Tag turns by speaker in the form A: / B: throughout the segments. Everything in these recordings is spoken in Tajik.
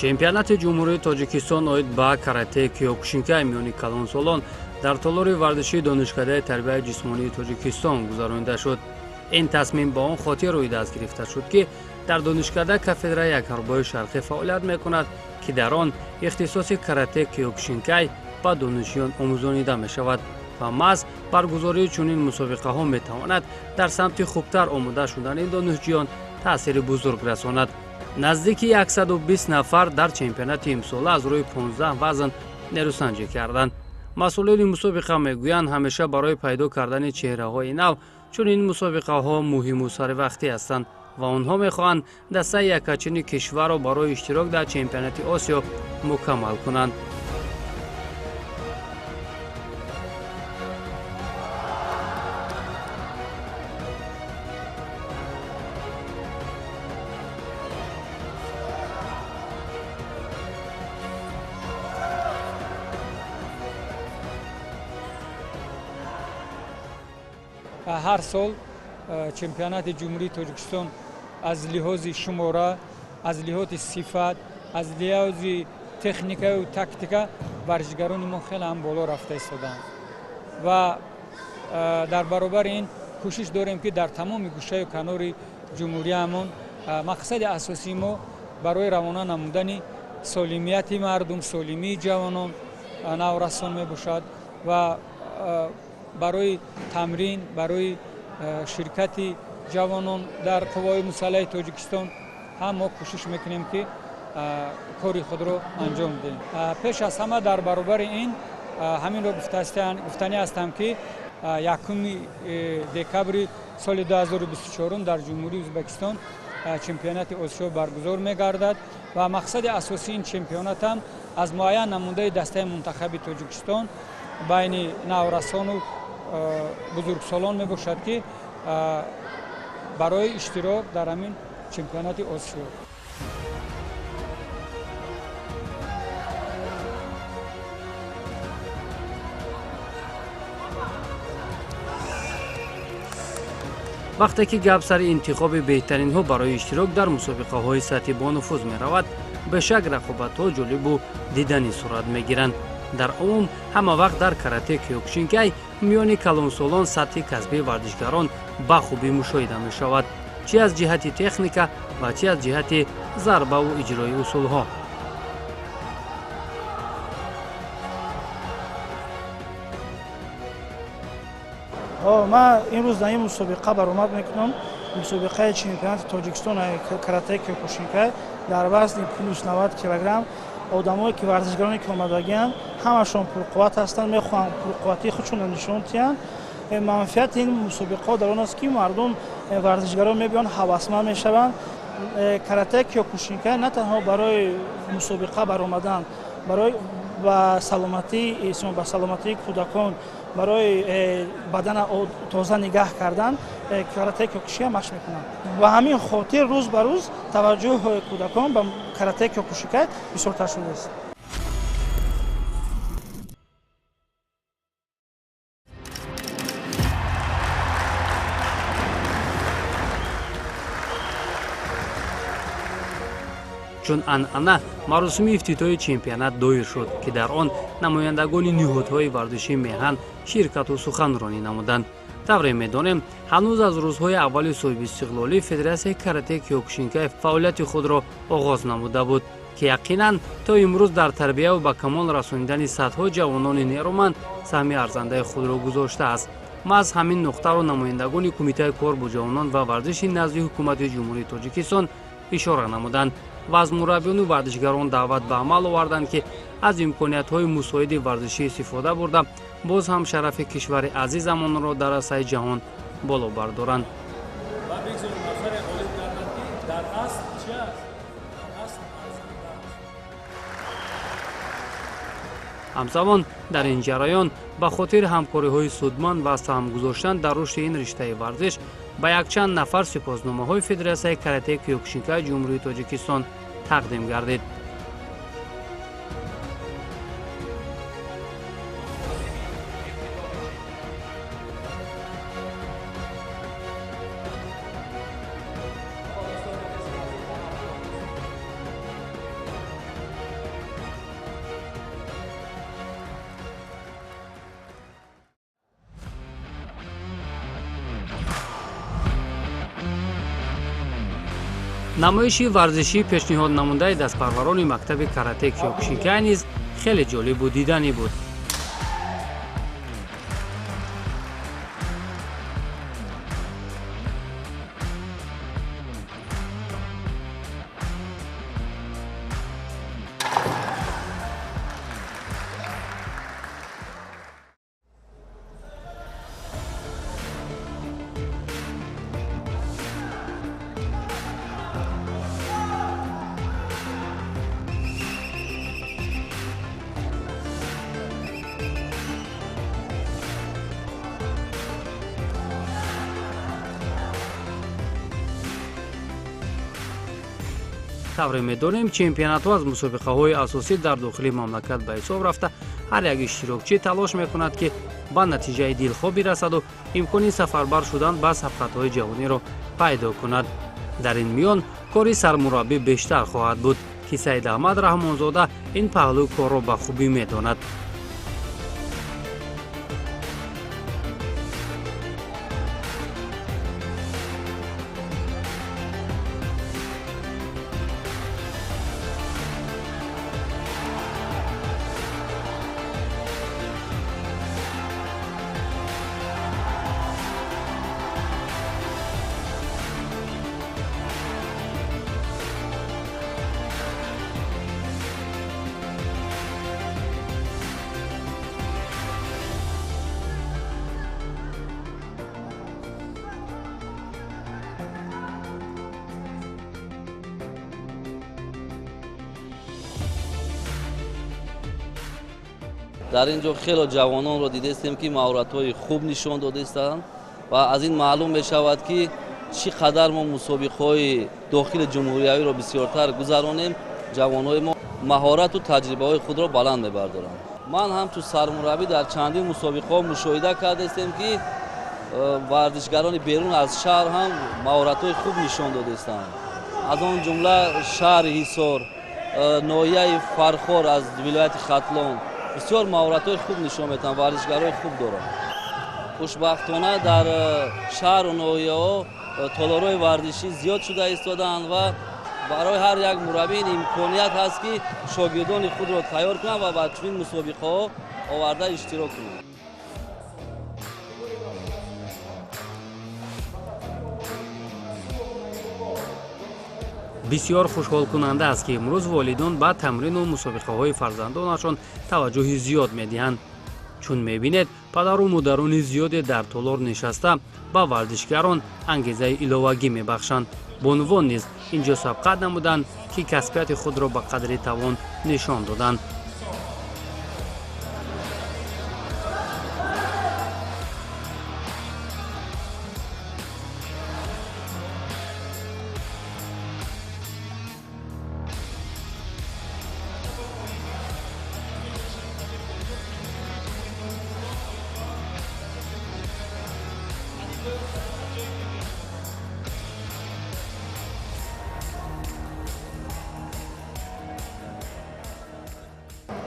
A: Чемпионати Ҷумҳурии Тоҷикистон оид ба карате киёкушинкай миёни калонсолон дар толори варзишии Донишкадаи тарбияи ҷисмонии Тоҷикистон гузаронида шуд. Ин тасмим ба он хотир рӯи даст гирифта шуд, ки дар донишкада кафедраи якҳарбои шарқӣ фаъолият мекунад, ки дар он ихтисоси карате киёкушинкай ба донишҷӯён омӯзонида мешавад ва маҳз баргузории чунин мусобиқаҳо метавонад дар самти хубтар омода шудани донишҷӯён таъсири бузург расонад. Наздики 120 нафар дар чемпионати имсола аз рӯи 15 вазн нерӯсанҷӣ карданд. Масъулони мусобиқа мегӯянд, ҳамеша барои пайдо кардани чеҳраҳои нав чунин мусобиқаҳо муҳиму саривақтӣ ҳастанд ва онҳо мехоҳанд дастаи яккачини кишварро барои иштирок дар чемпионати Осиё мукаммал кунанд.
B: Ҳар сол чемпионати Ҷумҳурии Тоҷикистон аз лиҳози шумора, аз лиҳози сифат, аз лиҳози техникаю тактика варзишгарони мо хеле ҳам боло рафта истодаанд ва дар баробари ин кӯшиш дорем, ки дар тамоми гӯшаю канори ҷумҳуриямон мақсади асосии мо барои равона намудани солимияти мардум, солимии ҷавонон, наврасон мебошад ва барои тамрин, барои ширкати ҷавонон дар қувваҳои мусаллаҳи Тоҷикистон ҳам мо кӯшиш мекунем, ки кори худро анҷом диҳем. Пеш аз ҳама дар баробари ин ҳаминро гуфтанӣ ҳастам, ки 1 декабри соли 2024 дар Ҷумҳурии Ӯзбекистон чемпионати Осиё баргузор мегардад ва мақсади асосии ин чемпионат ҳам аз муайян намудаи дастаи мунтахаби Тоҷикистон байни наврасону бузургсолон мебошад, ки барои иштирок дар ҳамин чемпионати Осиё.
A: Вақте ки гап сари интихоби беҳтаринҳо барои иштирок дар мусобиқаҳои сатҳи бонуфуз меравад, бешак рақобатҳо ҷолибу диданӣ сурат мегиранд. Дар умум ҳама вақт дар карате киёкушинкай миёни калонсолон сатҳи касбии варзишгарон ба хубӣ мушоҳида мешавад, чи аз ҷиҳати техника ва чи аз ҷиҳати зарбаву иҷрои усулҳо.
C: Ман имрӯз дар ин мусобиқа баромад мекунам. Мусобиқаи чемпионати Тоҷикистон карате киёкушинкай дар вазни плюс 90 килограмм. Одамое ки варзишгароне ки омадагианд, ҳамашон пурқувват ҳастанд, мехоҳанд пурқувватии худшонро нишон диҳанд. Манфиати ин мусобиқаҳо дар он аст, ки мардум, варзишгарон мебиёнд, ҳавасманд мешаванд. Карате киёкушинкай на танҳо барои мусобиқа баромадан, барои ба саломатии инсон, ба саломатии кӯдакон, барои бадана тоза нигаҳ кардан карате киёкушинкай машқ мекунанд. Ба ҳамин хотир рӯз ба рӯз таваҷҷӯҳи кӯдакон ба карате киёкушинкай бисёртар шудааст.
A: Чун анъана маросими ифтитоҳи чемпионат доир шуд, ки дар он намояндагони ниҳодҳои варзишии меҳан ширкату суханронӣ намуданд. Тавре медонем, ҳанӯз аз рӯзҳои аввали соҳибистиқлолӣ Федератсияи карате киёкушинкай фаъолияти худро оғоз намуда буд, ки яқинан то имрӯз дар тарбияву ба камол расонидани садҳо ҷавонони нерӯманд саҳми арзандаи худро гузоштааст. Маҳз ҳамин нуқтаро намояндагони Кумитаи кор бо ҷавонон ва варзиши назди Ҳукумати Ҷумҳурии Тоҷикистон ишора намуданд ва аз мураббиёну варзишгарон даъват ба амал оварданд, ки аз имкониятҳои мусоиди варзишӣ истифода бурда, боз ҳам шарафи кишвари азизамонро дар арсаи ҷаҳон боло бардоранд. Ҳамзамон дар ин ҷараён ба хотири ҳамкориҳои судманд ва саҳм гузоштан дар рушди ин риштаи варзиш ба якчанд нафар сипосномаҳои Федератсияи карате киёкушинкаи Ҷумҳурии Тоҷикистон тақдим гардид. Намоиши варзишӣ пешниҳод намудаи дастпарварони мактаби карате киёкушинкай низ хеле ҷолибу диданӣ буд. Тавре медонем, чемпионатҳо аз мусобиқаҳои асосӣ дар дохили мамлакат ба ҳисоб рафта, ҳар як иштирокчӣ талош мекунад, ки ба натиҷаи дилхоҳ бирасаду имкони сафарбар шудан ба сабқатҳои ҷаҳониро пайдо кунад. Дар ин миён кори сармураббӣ бештар хоҳад буд, ки Саид Аҳмад Раҳмонзода ин паҳлӯи корро ба хубӣ медонад.
D: Дар ин ҷо хеле ҷавононро дидастем, ки маҳоратҳои хуб нишон додастанд ва аз ин маълум мешавад, ки чӣ қадар мо мусобиқаҳои дохили ҷумҳуриявиро бисёртар гузаронем, ҷавонҳои мо маҳорату таҷрибаҳои худро баланд мебардоранд. Ман ҳам чун сармураббӣ дар чандин мусобиқаҳо мушоҳида кардастем, ки варзишгарони берун аз шаҳр ҳам маҳоратҳои хуб нишон додастанд. Аз он ҷумла шаҳри Ҳисор, ноҳияи Фархор аз вилояти Хатлон бисёр маҳоратҳои хуб нишон медиҳанд, варзишгарои хуб доранд. Хушбахтона дар шаҳру ноҳияҳо толорҳои варзишӣ зиёд шуда истодаанд ва барои ҳар як мураббӣ имконият ҳаст, ки шогирдони худро тайёр кунанд ва ба чунин мусобиқаҳо оварда иштирок кунанд.
A: Бисёр хушҳолкунанда аст, ки имрӯз волидон ба тамрину мусобиқаҳои фарзандонашон таваҷҷӯҳи зиёд медиҳанд. Чун мебинед, падару модарони зиёде дар толор нишаста ба варзишгарон ангезаи иловагӣ мебахшанд. Бонувон низ ин ҷо сабқат намуданд, ки касбияти худро ба қадри тавон нишон доданд.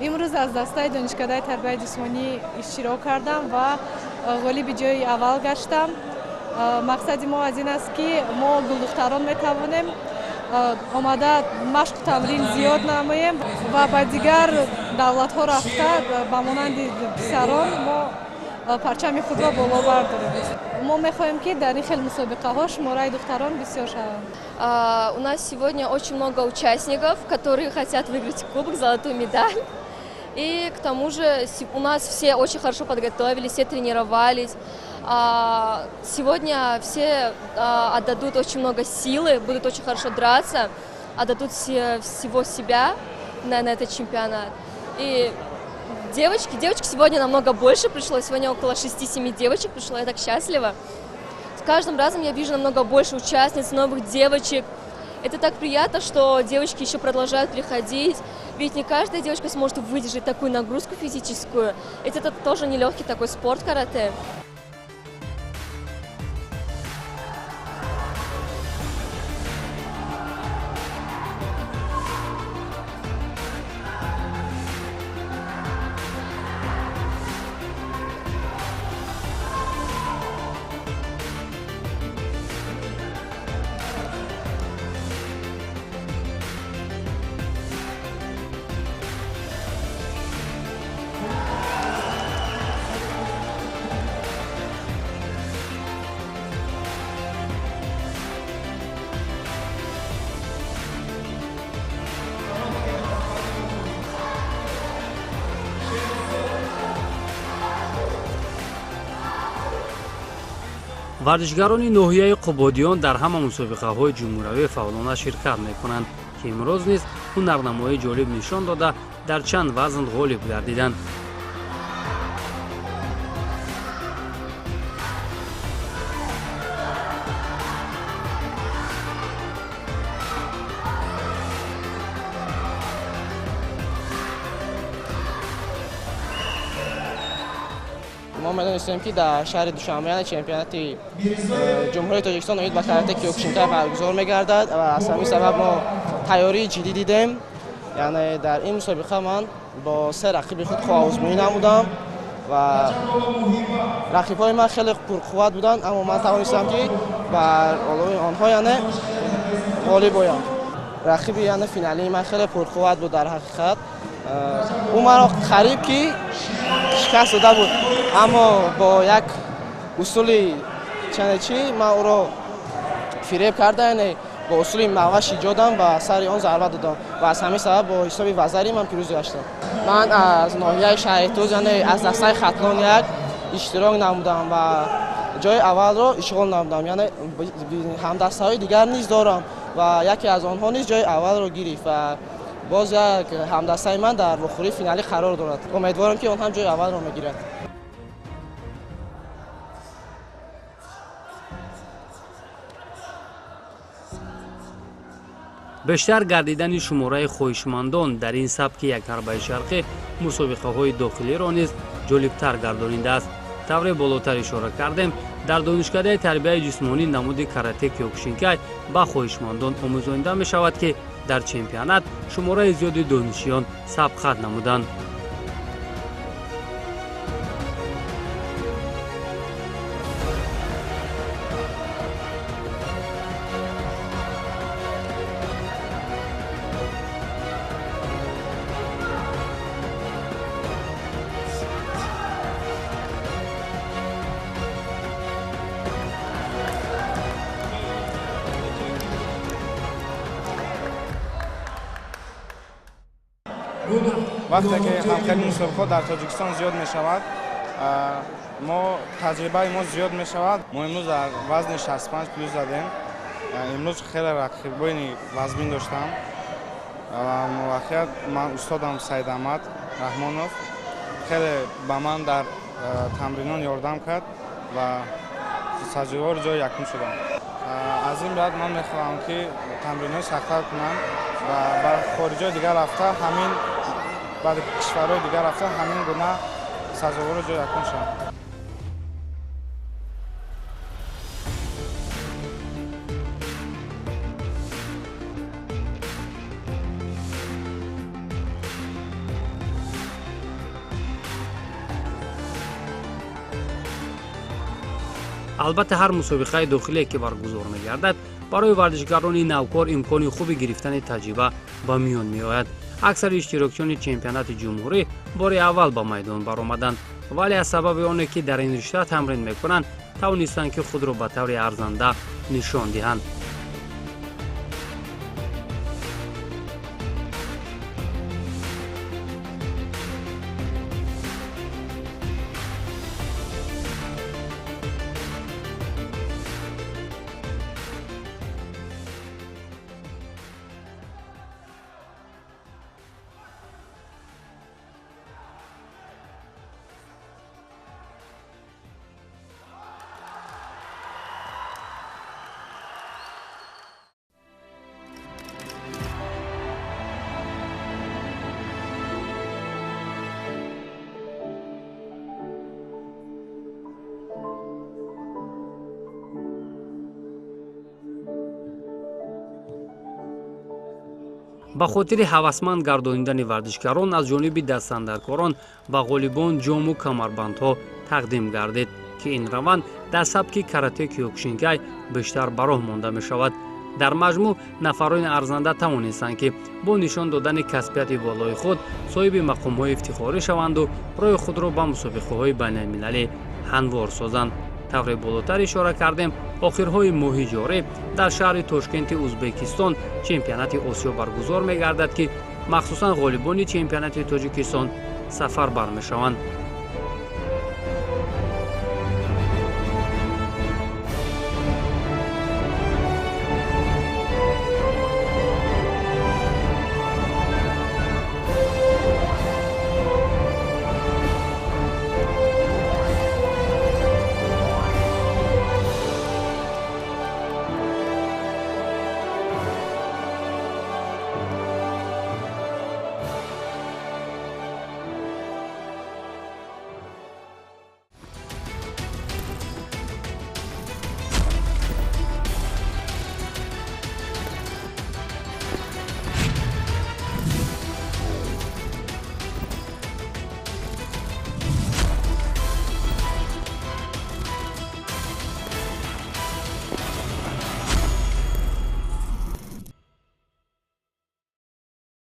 E: Имрӯз аз дастаи донишкадаи тарбияи ҷисмонӣ иштирок кардам ва ғолиби ҷои аввал гаштам. Мақсади мо аз ин аст, ки мо гулдухтарон метавонем омада машқу тамрин зиёд намоем ва ба дигар давлатҳо рафта ба монанди писарон мо парчами худро боло бардорем. Мо мехоҳем, ки дар ин хел мусобиқаҳо шумораи духтарон бисёр шаванд.
F: У нас сегодня очень много участников, которые хотят выиграть кубок, золотую медаль. И к тому же у нас все очень хорошо подготовились, все тренировались. Сегодня все отдадут очень много силы, будут очень хорошо драться, отдадут всего себя на этот чемпионат. И девочек сегодня намного больше пришло, сегодня около 6-7 девочек пришло, я так счастлива. С каждым разом я вижу намного больше участниц, новых девочек. Это так приятно, что девочки еще продолжают приходить, ведь не каждая девочка сможет выдержать такую нагрузку физическую. Ведь это тоже нелегкий такой спорт карате.
A: Варзишгарони ноҳияи Қубодиён дар ҳама мусобиқаҳои ҷумҳуриявӣ фаъолона ширкат мекунанд, ки имрӯз низ ҳунарнамоии ҷолиб нишон дода, дар чанд вазн ғолиб гардиданд.
G: Мо медонистем, ки дар шаҳри Душанбе чемпионати Ҷумҳурии Тоҷикистон оид ба карате киокушинкай баргузор мегардад ва аз ҳамин сабаб мо тайёрии ҷиддӣ дидем. Яъне дар ин мусобиқа ман бо се рақиби худ қувваозмоӣ намудам ва рақибҳои ман хеле пурқувват буданд, аммо ман тавонистам, ки бар олои онҳо яъне ғолиб оям. Рақиби яъне финалии ман хеле пурқувват буд. Дар ҳақиқат ӯ маро қариб ки шикаст дода буд, аммо бо як усули чане чӣ ман ӯро фиреб карда, яъне бо усули маваш иҷодам ба сари он зарба додам ва аз ҳамин сабаб бо ҳисоби вазари ман пирӯз гаштам. Ман аз ноҳияи шаҳри Туз, яъне аз дастаи Хатлон як иштирок намудам ва ҷои аввалро ишғол намудам. Яъне ҳамдастаҳои дигар низ дорам ва яке аз онҳо низ ҷои аввалро гирифт ва боз як ҳамдастаи ман дар вохӯрии финалӣ қарор дорад. Умедворам, ки он ҳам ҷои аввалро мегирад.
A: Бештар гардидани шумораи хоҳишмандон дар ин сабки якҳарбаи шарқӣ мусобиқаҳои дохилиро низ ҷолибтар гардонидааст. Тавре болотар ишора кардем, дар Донишкадаи тарбияи ҷисмонӣ намуди карате киокушинкай ба хоҳишмандон омӯзонида мешавад, ки дар чемпионат шумораи зиёди донишҷӯён сабқат намуданд.
H: Вақте ки ҳамкори мусобиқаҳо дар Тоҷикистон зиёд мешавад, мо таҷрибаи мо зиёд мешавад. Мо имрӯз дар вазни 65 плюс задем. Имрӯз хеле рақибони вазмин доштам ва муваффақият ман устодам Саидаҳмад Раҳмонов хеле ба ман дар тамринон ёрдам кард ва сазовори ҷои якум шудам. Аз ин баъд ман мехоҳам, ки тамринҳои сахттар кунам ва ба хориҷои дигар рафта, ҳамин ба кишварҳои дигар рафта, ҳамин гуна сазовори ҷои якум шавам.
A: Албатта, ҳар мусобиқаи дохилие ки баргузор мегардад, барои варзишгарони навкор имкони хуби гирифтани таҷриба ба миён меояд. Аксари иштирокчиёни чемпионати ҷумҳурӣ бори аввал ба майдон баромаданд, вале аз сабаби оне ки дар ин ришта тамрин мекунанд, тавонистанд, ки худро ба таври арзанда нишон диҳанд. Ба хотири ҳавасманд гардонидани варзишгарон аз ҷониби дастандаркорон ба ғолибон ҷому камарбандҳо тақдим гардид, ки ин раванд дар сабки карате киокушинкай бештар ба роҳ монда мешавад. Дар маҷмӯъ нафарони арзанда тавонистанд, ки бо нишон додани касбияти болои худ соҳиби мақомҳои ифтихорӣ шаванду роҳи худро ба мусобиқаҳои байналмилалӣ ҳамвор созанд. Тавре болотар ишора кардем, охирҳои моҳи ҷорӣ дар шаҳри Тошкенти Узбекистон чемпионати Осиё баргузор мегардад, ки махсусан ғолибони чемпионати Тоҷикистон сафарбар мешаванд.